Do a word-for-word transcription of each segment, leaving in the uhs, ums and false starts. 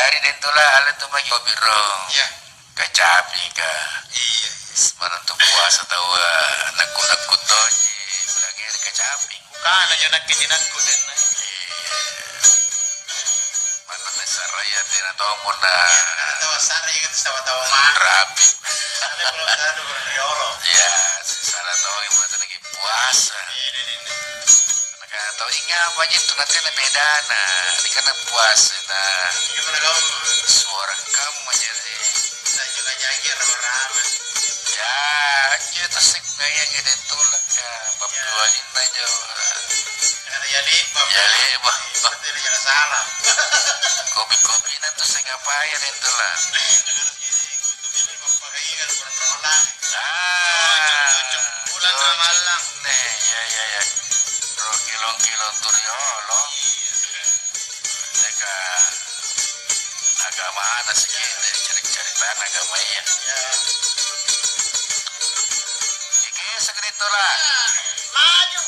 Jari dentula alle tu maki kopi rong. Iya. Kacapi ka. Iya. Manang tu puasa taua nakku-nakku tonji. Bilangnya kacapi. Bukan aja nakki tinakku denna. Iya. Manna tessaraya tena tau punna. Iya, karena tawa sana juga tawa-tawa mana. Rapi. Ada belum ada belum riolo. Iya, sana tau yang buat lagi puasa. Iya, iya, iya. Maka tau inga apa aja itu nanti ada bedana. Ini karena puasa nah. Gimana kamu? Suara kamu aja deh. Saya juga janji rame-rame. Ya, aja tuh sing kayak gede tulak ya. Bab dua ini aja. Ada ya, Dik, Bab. Ya, Dik, Bab. Berarti ada jalan salah. Kopi-kopi nanti saya ngapain itu lah. Ah, bulan Ramalang. Nih, ya, ya, ya. Rokilong-kilong turiolo. Mereka agama ada sih, cari-cari tanah agama iya. Ya. Iki sekeditulah. Maju.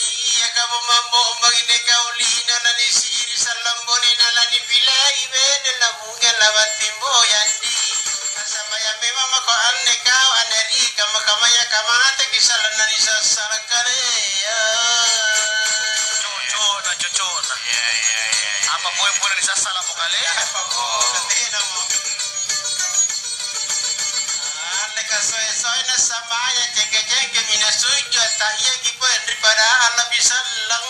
Iya, kamu mambo umbangi kau lino na nisiri sallang bonena la nipilai bede la bunga la battimbo yandi. Nasaba ya memang mako anne kau anne ri kama-kamaya kamate kisalang na nisassala kalea. Cocona, cocona. Iya, iya, iya, iya. Apa boe pura nisassala mo kalea? Apa boe? Tena mo. Anne kasoe-soena sambayang, cengke-cengkemi nasujju', attahiyaki pole ri padang lapi sallang.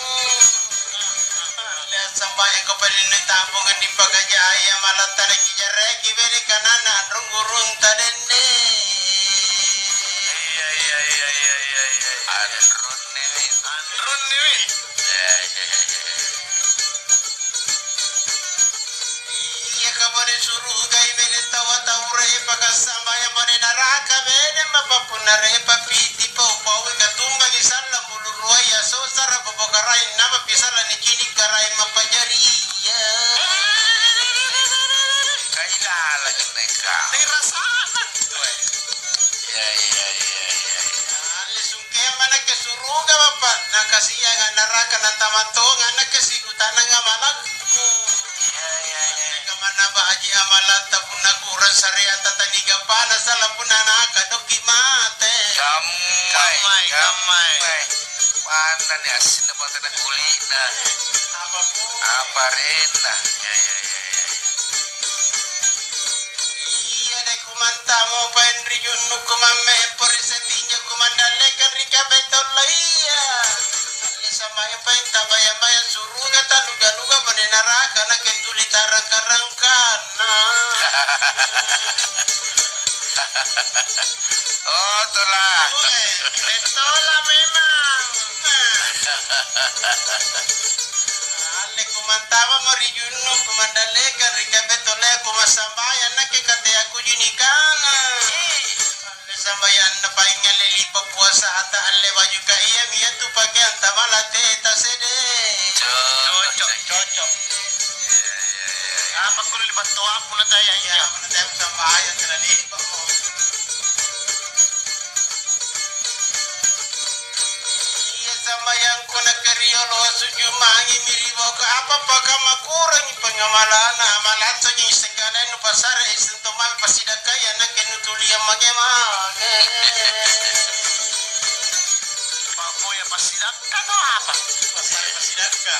Anne sambayangko parinnu tambunga nipakajai, amalatta nakijarreki bede kanana anrung gurunta denne. Iya, iya, iya, iya, iya, iya. Anrunniwi. Anrunniwi. Iya, iya, iya, iya. Iya, kabone surugai bede tawa-tawa repa kassambayang bone naraka bede mapa punna repa piti pau-paui katumbangi sallang bulu ruaya sosara bobo karaeng napa pisala nicini karaeng mapajari iya. Kailala neka. Nirasana. Iya, iya, iya, iya. Alle Kemma nakke suruga, Bapa, nakasianga naraka, nantama tonga nakke sikutananga malakku. Iya, iya, iya. Kamanna baji amalatta punna kurang sareata tanigappana sala punna nakadokki mate. Gammai, gammai, gammai. Manna ni assinna mata na kuli'na. Apa pun. Apa arenna? Iya, iya, iya, iya. Iya deh, kumantamo paeng ri ju'nu, kumammempo ri setinjo, kumandallekang ri kape tollaya. Alle sambayang paeng tabayang-bayang suruga, taluga-luga bone naraka, nakke tuli tarangka-rangkanna. Oh, tola. Oe, bettola memang. Alle kumantamamo ri junnu, kumandallekang ri kape tolea, kumassambayang nakke kateaku ji nikana. Alle sambayanna paingalle lipa puasata, alle bajuka iami antu pakeanta mala teta sede. Cocok, cocok. Apa kulo lipa toaku na taya iya? Iya, na taya sambayang tena lipa. Iya, sambayangku nakke riolo, sujumangimi ri boko, apa-apa kamma kurangi pangamalana, malattoji segala nupasare, sentomami passidakkaya nakke nutuliang mange-mange. Pammoya passidakka to apa? Passare passidakka.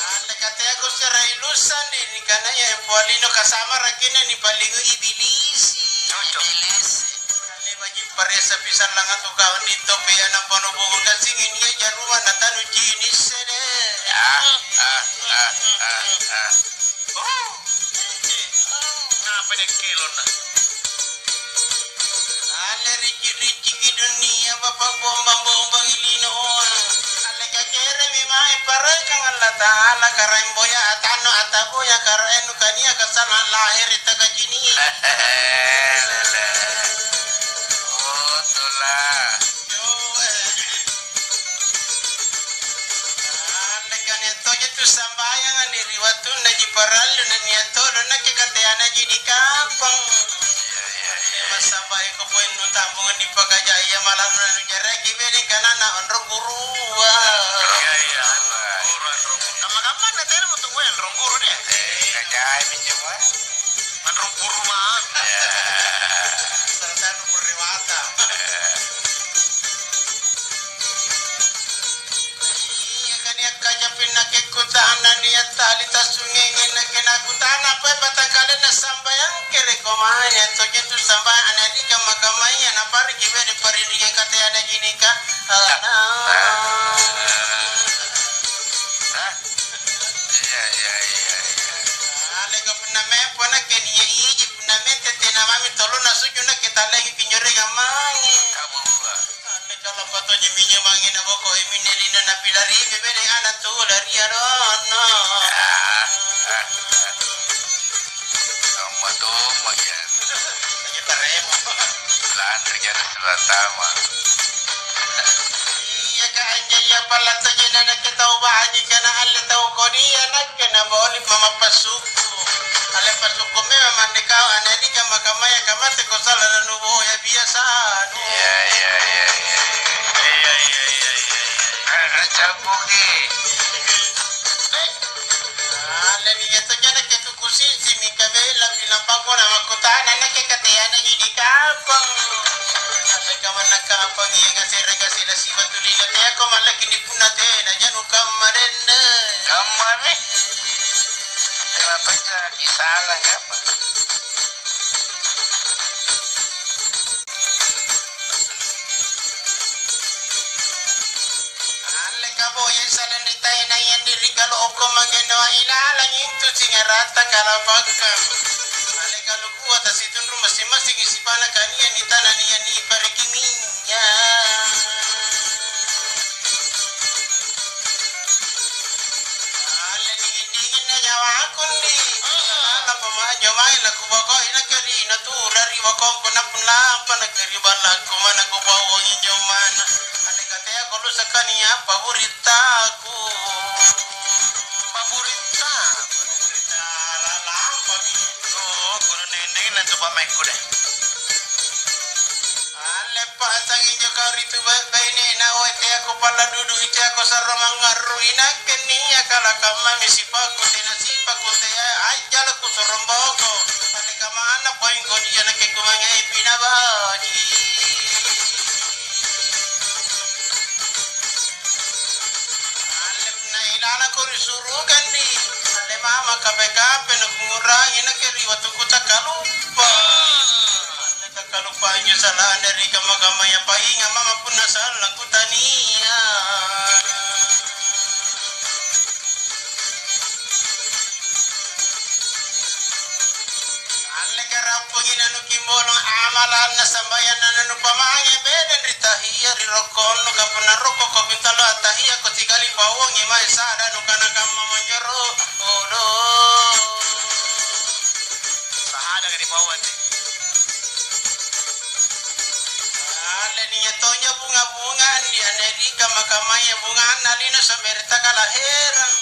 Alle kateako serai lussang di nikanaya poalino kasamara kina nipallingu ibilisi. Cocok. Ibilisi. Kale baji paressa pisallanga tu kau di tope ana pano bogo gassing ini ya jaruma na tanu cini sede. Ah, ah, ah, ah, ah. Oh. Apa dek kelonna? Alle ricci-ricciki dunia, bapa bombang-bombang linoa. Alle kakeremi mae parekang Allata'ala, karaeng boya atanno ataboya karaeng nukania kasana lahiri takacini. Lele. Oh, tola. Yo, eh. Anne kania' toja tu sambayanga ni ri wattunnaji parallu, na nia' todo nakke kateanaji di kapang. Iya, iya, iya. Massambayangko poeng nutambunga nipakajai, iya malamma nujarreki bedeng kanana onrong gurua. Iya, iya. Guru onrong gurua. Minjo mae. Manrung burumang. Ya. Salah satu perewata. Iya, kania' kajapinna kekkutana nia' tali tassungengi nakke nakutana apa batangkalenna sambayang keleko mae tojeng tu sambayang anadika makamaya napariki bede parinringang kateana jinika. Ana. Hah? Iya, iya, iya, iya. Aleka punna mempo nakke nia' iji punna mete tena mami tolona suju nakke tallengi kinyorengang mange. Kaburua. Anne kalappa tojemmi injo mange naboko e minne lino napilaripi bede ana' tu lari adonna. Ah, ah, ah. Kamma tomma iya. Kita remo. Lanri jara suratama. Iya ka anjo iya pala tojena nakke tau baji kana alle tau kodia nakke naboli mama pasukku. Alle pasukku memang mande kau anne di kamma-kammaya kamate ko sala lanuboya biasa anu. Iya, iya, iya, iya. Iya, iya, iya, iya, iya. Eh, eh, campuki. Eh. Alle ni iya tojena ke Kusisi mingka bella bilang pangko na makkutana nakke kateana ji di kapang. Nakke kamanna kapang iya ngasere ngasila sibattu lino teako mallaki ni punna tena janu kamma dende. Kammami. Kenapa jaki salah apa? Alle kaboya saleng ri taenaya ri kalo'ko mangenoa ilalang intu singaratta kalapakkang. Alle kalukua tasitunru massing-massingi sipana kania nitana nia nipareki minnya. Alle dingin-dinginna nyawaku ndi. Apa manjo mae lakubokoi nakke ri natula ri bokongku nappun lampa nakke ri ballakku mana kupauangi injo mana. Anne katea kulusakania paburittaku. Paburitta? Paburitta la-, lampami. Oh, kudu nendeng nantu pamaikku deh. Alle pa'tangi injo kau ri tu ba-, bainena, oe teako palla dudu'i teako sarro mangngarru'i nakke nia kala kammami sipakku tena sipakku tea ajjalakku sorong boko. Anne kamanna poingko dia nakke kumangei pinabaji. Alle punna ilalako ri surugandi, alle mama kape-kape nakungurangi nakke ri wattukku takkaluppa. Alle takkaluppa injo salana ri kamma-kammaya painga mama punna sallang kutania. Alleka rappungi nanukimbolong amalanna sambayanna nanupamange bedeng ri tahia ri rokkonnu, ka punna rokkoko pintalo attahia ko sikali pauangi mae sada nukana kamma manjoro. Odo. Sahadaka ri pauang te. Alle nia tonja bunga-bunga andi anne ri kamma-kammaya bunganna lino sambereta kalaherang.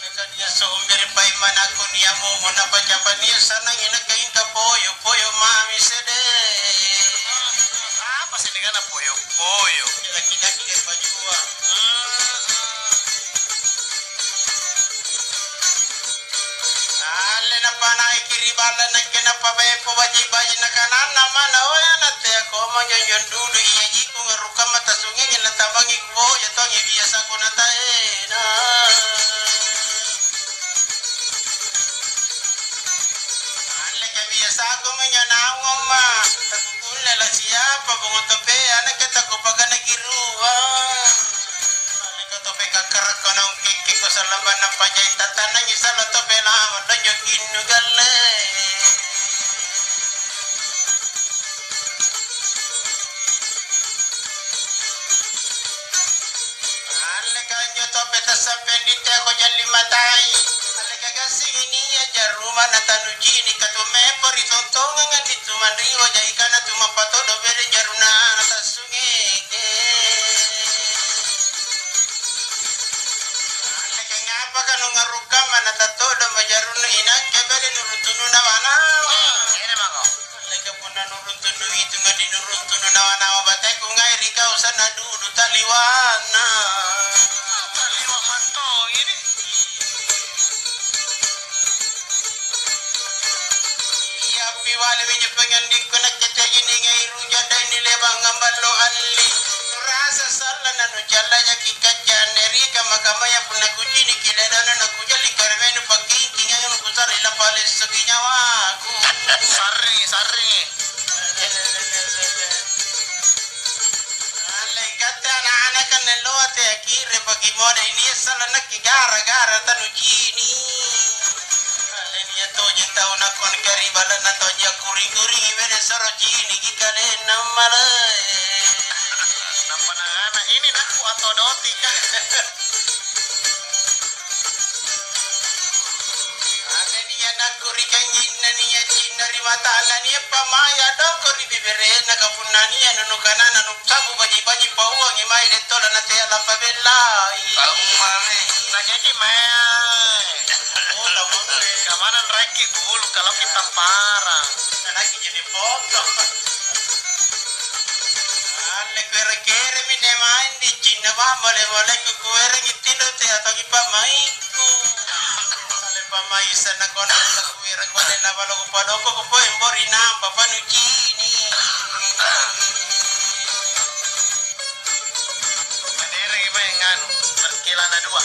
Nakanaya sombere paimmanakku nia' mumo napacapa nia' sanangi nakke ingka poyo-poyo mami sede. Apa sih dengan poyo-poyo? Laki-laki dari bajua. Alle napanaiki ri balla nakke napabempo baji-baji nakananna mana oya na teako manjonjong dulu iya jiku ngarukang mata sunge latambangi kuboja tongi biasa kona taena. Alleka biasaku minjo naung omma, takukulle la siapa bunga topea nakke takupakana kirua. Alleka tope kakkarakko naung kekkeko sallang bannang pajai tattanangi sala tope lama donjo kinnu galle. Alleka anjo tope tassampe diteko jalli matai. Alleka gassingi nia jarruma natanujini katumepo ri tontongang anditu manriwa jaikana tumappatodo bede jaruna natassungeke. Alleka ngapaka nungarukkamma natattodo majarunnu inakke bede nuruntununa manawa. Alleka punna nuruntunnu itu ngaddi nuruntunnu nawa-nawa bateku ngai ri kau sanna dudu taliwanna. Taliwa mantongi di. Bale minjo pangandikku nakke teji ningai rujak dai nilebang ngamballo alli. Rasa sallang nanucallajaki kacca anne ri kamma-kammaya punna kuciniki ledona nakujalli karamenu pakingkingang kusarri lapalessoki nyawaku. Sarringi, sarringi. Alle ikatte ana'-ana' kan nelloa teaki repaki moda inia sallang nakke gara-gara tanucini. Alle nia toji tau nakko nikaribalanna toji akkuring-kuringi bede soro ciniki kalenna malae. Nampa nangana ini nakku atau doti kan. Ane nia' nakku ri kanjinna, nia' cinna ri matana, nia' pamaya dongko ri biberena, kapunna nia' nunu kanana nusabu baji-baji pauangi mae dettola natea lampabellai. Taumami. Nakeki mae. Oh, taumami. Kamanang raiki bulu kalau kita parang. Anaki jadi foto. Alle kuere-keremi ne maeng di cinna ba mole-molekku kuerangi tino te atau kipa maikku. Alle pamaisa nakona kuerang kone na baloko padoko kupoe mbori nampa panucini. Madereki mae nganu, berkelana dua.